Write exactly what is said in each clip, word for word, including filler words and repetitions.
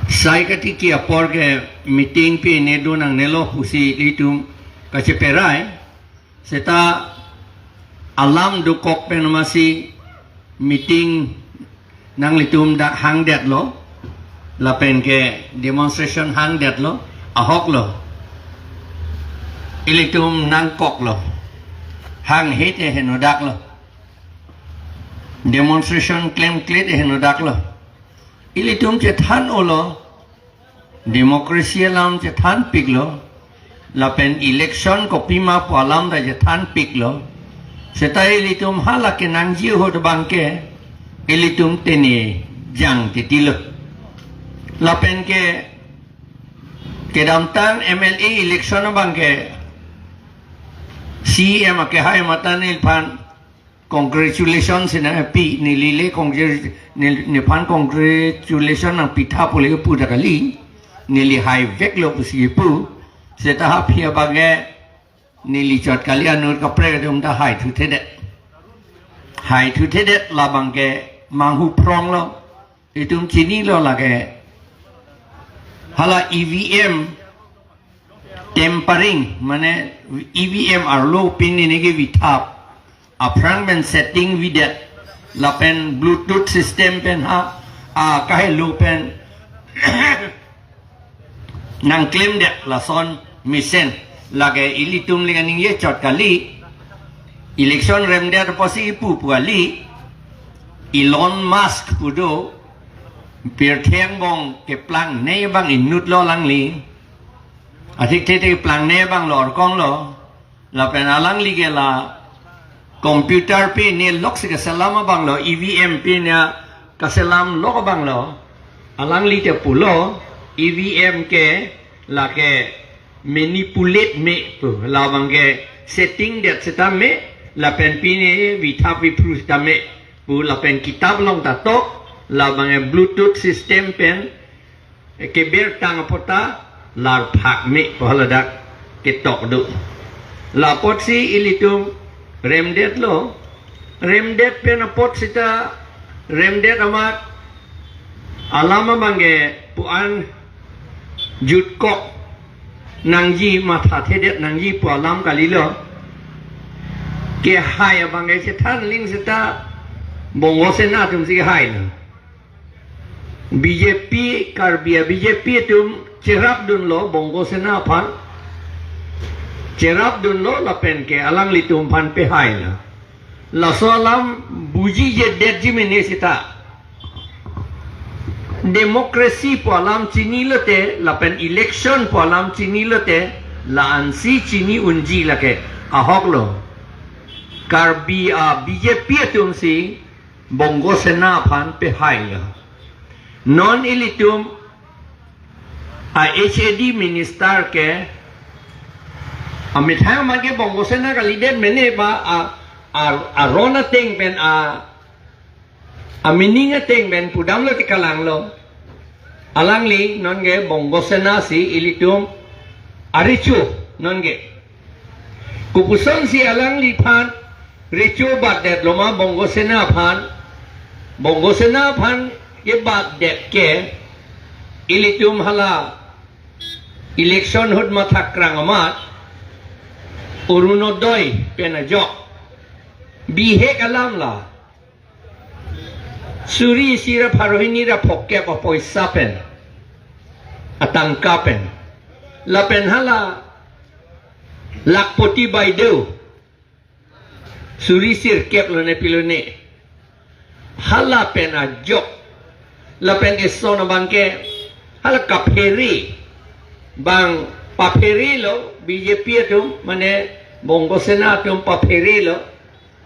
Sai katiki apor ke meeting pi ne do nangnelo pusi ilitum kacheperai. Seta alam dokok pen masi meeting nanglitum dak hangdetlo, lapen ke demonstration hangdetlo, ahoklo. Ilitum nangkoklo. Hang hit e henodaklo. Demonstration klemklet e henodaklo. Ilitum chethan-olo. Democracy alam chethanpiklo. Lapen election kopima pu alam ta chethanpiklo. Seta ilitum hala kenangji ahut abang ke ilitum tene jang titilo. Lapen ke kedamtang M L A election abang ke C E M akehai mate neliphan congratulations nangpi, neli le congratulation, nel-, nephan congratulation nangpi tha pule pu ta kali, neli haiveklo pusi pu. Seta ha aphi abang ke neli chot kali, anut kaprek atum ta haithuthedet. Haithuthedet, labang ke manghu phronglo. Itum chinilo lake. Hala E V M tampering, mane E V M arlo pin neke vithap. Aphrang pen setting videt. Lapen Bluetooth system pen ha, a, kahelo pen nangklemdet lason mesen. Lake ilitum le kaningje chot kali. Election remdet apotsi ipu pu kali. Elon Musk pu do. Pirthe angbong keplangne abang inutlo alangli. Athikthe te keplangne abang lo orkonglo. Lapen alangli ke la computer pi ne loksi kaselam abanglo, E V M pi ne kaselam lok abanglo. Alangli te pulo, E V M ke lake manipulate me pu, labang ke setting det seta me, lapen pine vithap viphru seta me pu, lapen kitap along ta tok, labang ke Bluetooth system pen keber tang apot ta larphak me pu haladak ketok do. La apotsi ilitum remdetlo, remdet pen apot seta remdet amat alam abang ke pu-an jutkok nangji, mathathedet nangji pu alam kalilo. Kehai abang ke chethan ling seta Bongo Sena atumsi kehailo. B J P, Karbi a-B J P atum cherapdunlo Bongo Sena aphan. Cherapdunlo lapen ke alanglitum aphan pehailo. Laso alam bujijedetji mene seta. Democracy pu alam chinilote, lapen election pu alam chinilote, la-ansi chini unji lake ahoklo. Karbi a-B J P atumsi Bongo Sena aphan pehailo. Non ilitum a-H A D minister ke amethang amat ke Bongo Sena kalidet mene ba a, a, aron ateng pen a, amining ateng pen pudamlo ti kalanglo. Alangli nonke Bongo Sena si ilitum arecho nonke. Kopusonsi alangliphan recho batdetlo ma Bongo Sena aphan? Bongo Sena aphan kebatdet ke ilitum hala election ahut mathakrang amat Orunodoi pen ajok. Bihek alam la. Suri isi ra pharo hini ra phongokep apoisa pen, atangka pen. Lapen hala Lakhpati Baideo, suri sirkep lone pilone. Hala pen ajok. Lapen eson abang ke hala kaphere. Bang papherelo B J P atum, mane Bongo Sena atum papherelo.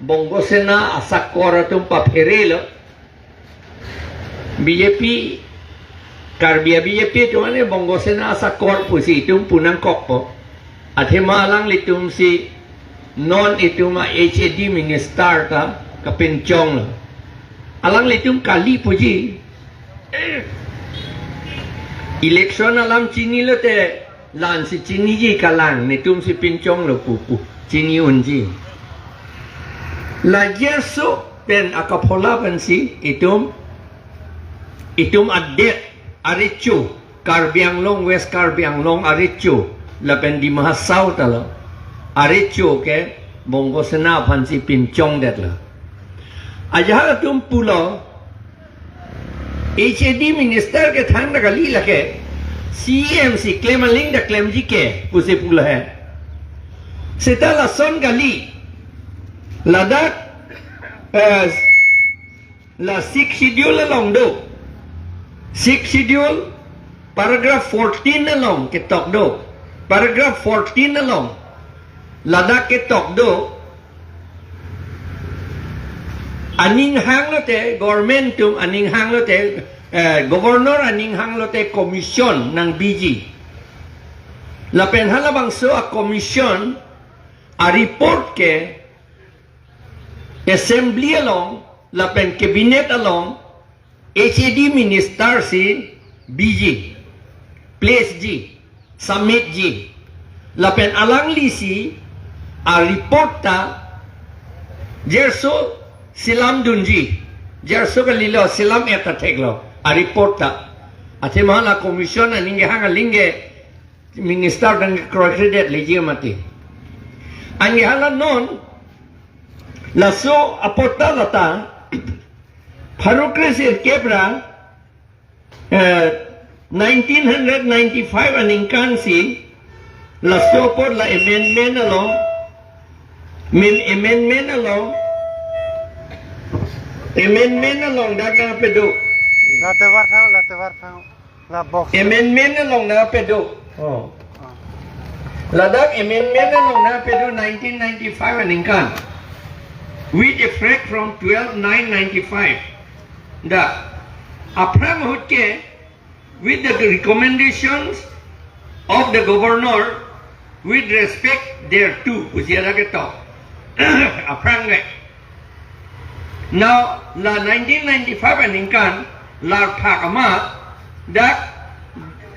Bongo Sena asakor atum papherelo. B J P, Karbi a-B J P atum ane Bongo Sena asakor pusi itum pu nangkokpo. Athema alanglitumsi non itum a-H A D minister ta kapinchonglo. Alanglitum kali puji. Election alam chinilote la-ansi chiniji kalang, netumsi pinchonglo pu pu chini unji. La Jerso pen akaphola pensi itum, itum adet Arecho, Karbi Anglong, West Karbi Anglong arecho, lapen Dima Hasao ta lo. Arecho ke Bongo Sena aphansi pinchongdetlo. Ajahak atum pulo, H A D minister ke thangta kali lake, C E M si klem aling ta klemji ke, pusi pulo he. Seta lason kali, ladak, eh, la Sixth Schedule along do. Sixth Schedule, paragraph fourteen along ketok do. Paragraph fourteen along ladak ketok do. Aning hanglote, government atum aning hanglote, eh, governor aning hanglote commission nangbiji. Lapen halabangso a-commission a-report ke assembly along lapen cabinet along H A D minister si biji, place ji, submit ji. Lapen alanglisi a-report ta jerso selamdunji, jerso kalilo, selam-et ta theklo a-report ta. Athema la commission aning kehang aling ke minister dang kroikredet leji mati. Anke hala non laso apot ta lata pharo kre sirkep ra, eh, nineteen ninety-five aningkan si laso apot la amendment along, min amendment along, amendment along dak nangpedo. Late var thang, late var thang. La box. Amendment along nangpedo. Oh. Ladak amendment along nangpedo nineteen ninety-five aningkan. With effect from twelve nine ninety-five. Da. Aphrang ahut ke, with the recommendations of the governor, with respect thereto, pusi ada ketok. Aphrang ke. Now, la nineteen ninety-five aningkan, larphak amat, dak,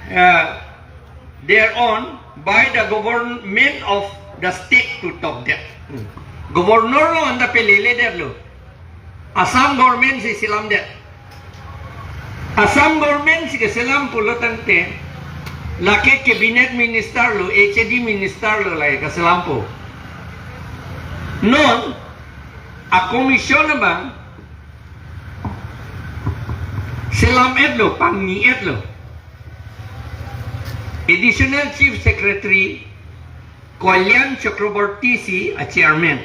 uh, thereon by the government of the state to tokdet. Governor lo anta peleledetlo. Assam government si selamdet. Assam government si keselam pulo tangte, lake cabinet minister lo, H A D minister lo lake keselam pu. Non, a-commission abang selam-etlo, pangni-etlo. Additional Chief Secretary Kalyan Chakraborty si a-chairman.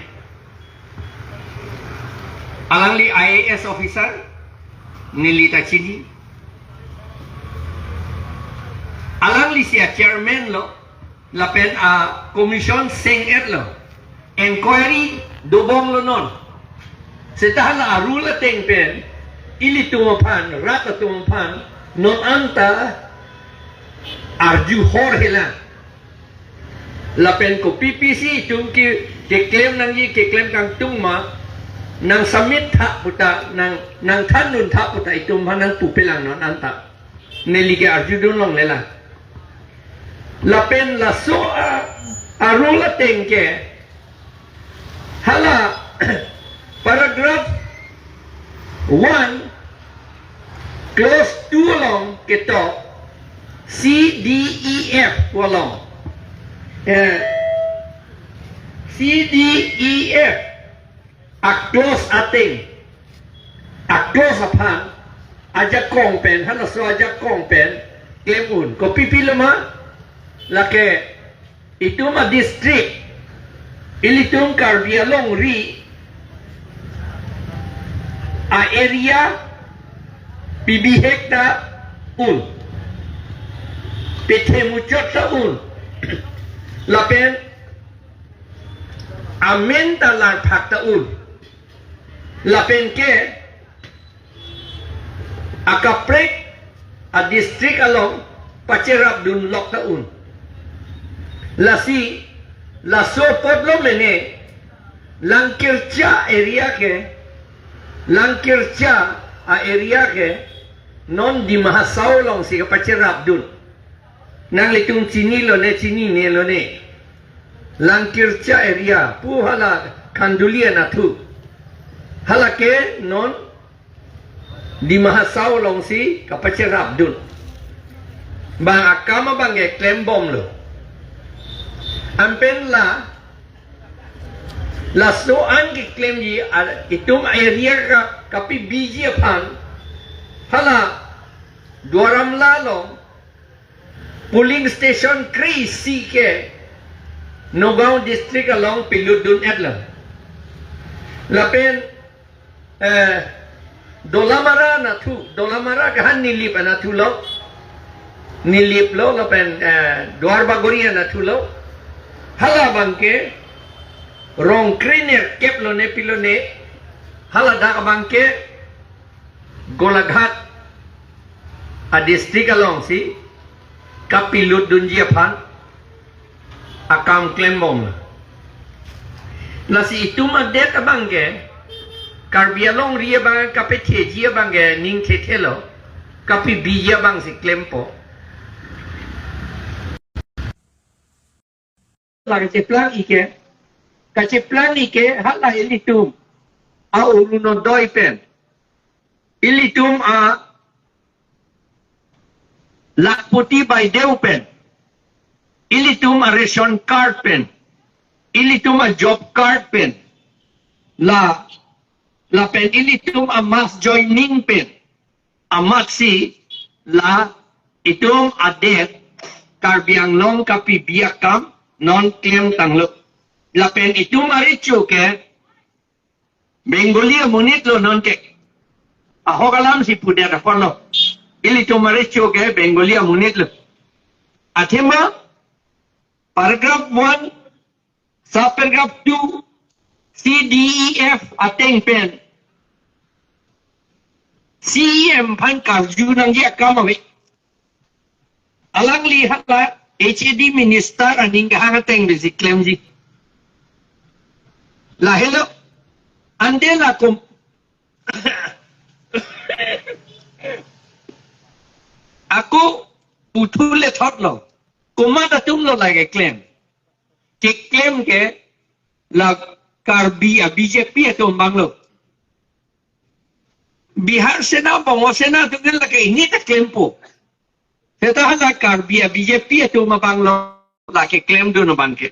Alangli I A S officer, neli ta chini. Alanglisi a-chairman lo, lapen a-commission seng-etlo. Inquiry dobomlo non. Seta hala a-rule ateng pen, ilitum aphan, rat atum aphan, non anta arju hor helang. Lapen kopi pisi itum ke, keklem nangji, keklem kangtung ma, nang submit tha puta, nang, nangthandun tha puta itum aphan nangpupelang non anta. Neli ke arjudun longlelang. Lapen laso a, a-rule ateng ke, hala paragraph one, clause two along ketok, C D E F along. Eh, C D E F a-clause ateng, a-clause aphan ajakong pen, halaso ajakong pen klem un. Kopi pilo ma? Lake itum a-district, ilitum Karbi alongri a-area pibihek ta un, pithemuchot ta un, lapen amen ta larphak ta un, lapen ke akaprek a-district along pacherapdun lok ta un. Lasi, laso apotlo mene, Langkircha area ke, Langkircha a-area ke, non Dima Hasao alongsi kapacherapdun. Nanglitum chinilo ne, chininelo ne. Langkircha area, pu hala Khanduli anatthu. Hala ke non Dima Hasao alongsi kapacherapdun. Bang akam abang ke klembomlo. Anpen la, laso an keklemji, a, itum area ka, kapibiji aphan, hala Duar Amla along polling station kre-isi ke Nagaon district along pilutdun-etlo. Lapen, eh, Dolamara anatthu, Dolamara ke han Nilip anatthulo. Niliplo, lapen, eh, Duar Bagori anatthulo. Hala abang ke rong krenerkep lone pilone. Hala dak abang ke Golaghat a district alongsi kapilutdunji aphan akam klembom. Lasi itum adet abang ke, Karbi alongri abang kapetheji abang ke ning thethelo, kapibiji abangsi klempo. La kacheplang ike, kacheplang ike hala ilitum a Orunodoi pen, ilitum a Lakhpati Baideo pen, ilitum a ration card pen, ilitum a job card pen, la, lapen ilitum a mass joining pen, amatsi la itum adet Karbi Anglong kapibi akam non klemtanglo. Lapen itum arecho ke Bengali amonitlo nonke. Ahok alamsi pudet apotlo. Ilitum arecho ke Bengali amonitlo. Athema paragraph one, subparagraph two, C D E F ateng pen C E M aphan karju nangji akam ave. Alangli hala H A D minister aning kehang ateng pensi klemji. Lahelo, ante lakom ako puthule thotlo. Komat atumlo lake klem. Keklem ke la Karbi a B J P atum abanglo. Bihar Sena, Bongo Sena atum ke lake inita klempo. Seta hala Karbi a B J P atum abanglo lake klemdun abang ke.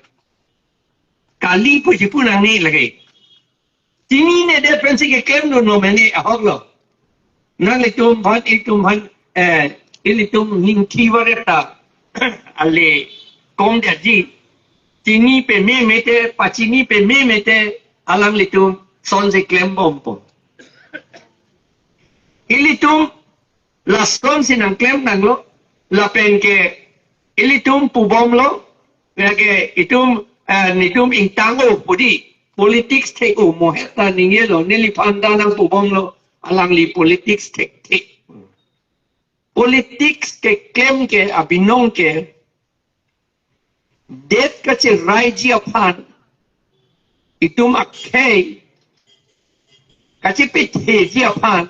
Kali puji punang ni lake. Chinine det pensi keklemdunlo mene ahoklo. Nanglitum aphan, ilitum aphan, eh, ilitum ningthi vareta ale komdetji. Chini peme mete, pachini peme mete alanglitum sonsi klembompo. Ilitum lasonsi nangklemnanglo, lapen ke ilitum pubomlo, lake itum, eh, netum ingtang-o pu di, politics thek-o mohet ta ningjelo, neliphan ta nangpubomlo, alangli politics thekthe. Politics keklem ke abinong ke, det kacheraiji aphan itum akhei kachepetheji aphan,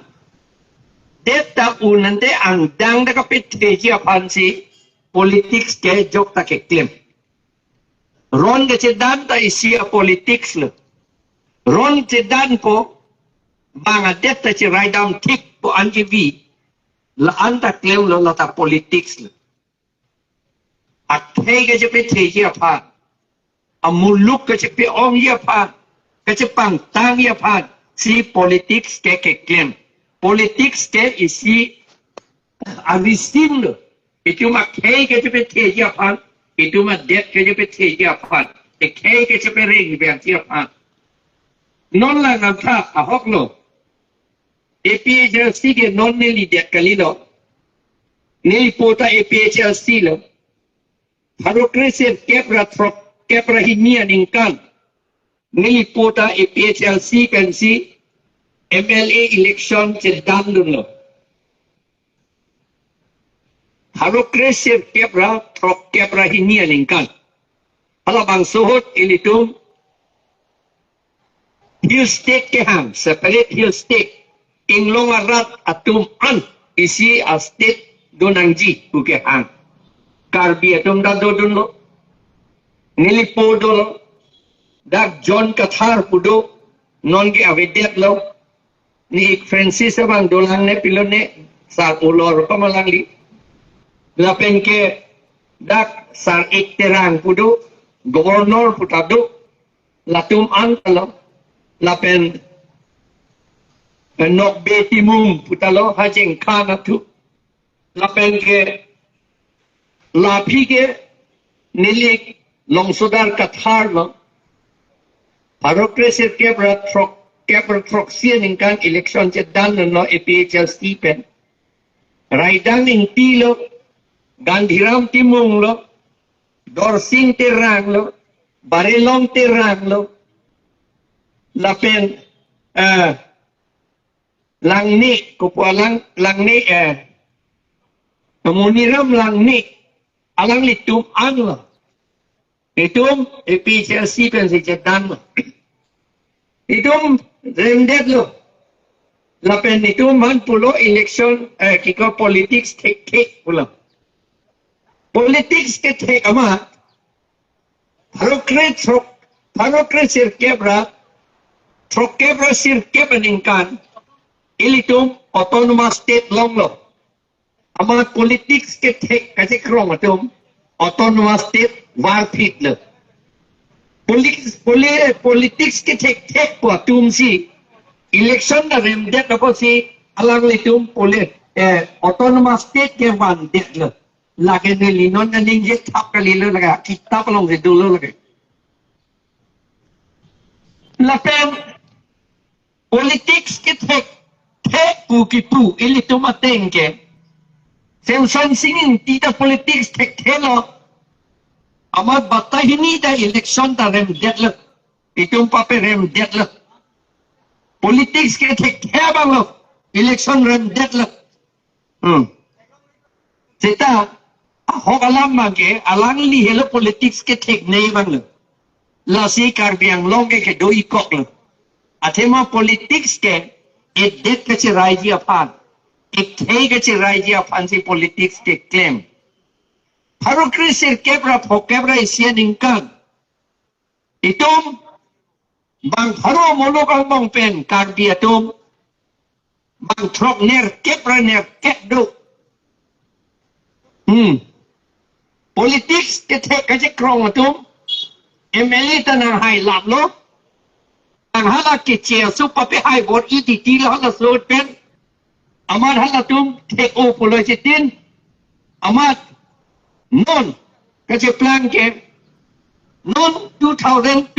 det ta un ante angdeng ta kapetheji aphansi politics ke jokta keklem. Ron kachedan ta isi a politics lo. Ron chedanpo, bang adet ta cheraidam thikpo an kevi, la-an ta klemlo, lata politics lo. Akhei kachepetheji aphan, amuluk kachepe-ongji aphan, kachepangtangji aphansi politics ke keklem. Politics ke isi arisim lo. Itum akhei kachepetheji aphan, itum adet kachepetheji aphan, akhei kacheperengverji aphan. Non la nangtha ahoklo. A P H L C ke non neli det kalilo. Neli po ta A P H L C lo. Pharo kresirkep ra throkkep ra hini aningkan neli po ta A P H L C pensi M L A election chedandunlo. Pharo kresirkep ra throkkep ra hini aningkan. Halabangso ahut ilitum hill state kehang, separate hill state, inglong arat atum an isi a state donangji pu kehang. Karbi atum ta dodunlo, neli po dolo, dak John Kathar pu do, nonke avedetlo, ne ik Francis abang dolang ne pilone, sar ulor pamalangli. Lapen ke dak Sar Ek Terang pu do, governor pu ta do, latum an ta lo, lapen Nokbe Timung pu ta lo, ha Jengkha nathu. Lapen ke la aphi ke neli Longsodar Kathar lo. Pharo kre sirkep ra throkkep ra throksi aningkan election chedan lo A P H L C pen. Raidang Ingti lo, Gandhiram Timung lo, Dorsing Terang lo, Barilong Terang lo, lapen eh, Langne, kopo alang, Langne, eh, Moniram Langne, alanglitum an lo. Itum A P H L C pensi chedan lo. Itum remdet lo. Lapen itum aphan pulo election, eh, kiko politics thekthe pulo. Politics kethek amat, pharo kre throk, pharo kre sirkep ra, throkkep ra sirkep aningkan, ilitum autonomous state longlo. Amat politics kethek kachekrong atum autonomous state varphit lo. Politics, poli-, politics kethekthek pu atum si election ta remdet apotsi alanglitum poli-, eh, autonomous state kevandet lo. Lake neli non naningje thap kalilo lake, kitab alongsi dolo lake. Lapen politics kethek, thek pu kipu ilitum ateng ke. Semsonsing Ingti ta politics thekthe lo. Amat Bata hini ta election ta remdet lo. Itum pape remdet lo. Politics kethekthe abang lo. Election remdet lo. Hmm. Seta, ahok alam abang ke, alangli helo politics ketheknei abang lo. Lasi Karbi Anglong ke kedo-ik kok lo. Athema politics ke, edet kacheraiji aphan, ekhei kacheraiji aphan si politics keklem. Pharo kre sirkep ra phokep ra isi aningkan, itum bang pharo muluk angbong pen Karbi atum bang throknerkep ra nerkep do. Hmm. Politics kethek kachekrong atum M L A ta nanghai lap lo. Nang hala keche aso pape hai bor i titi lo halaso pen. Amat halatum thek-o pulo chetin. Amat non kacheplang ke non two thousand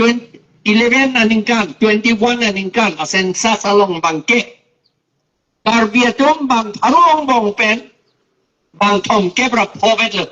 eleven aningkan, twenty-one aningkan a census along abang ke Karbi atum bang pharo angbong pen bang thomkep ra phovet lo.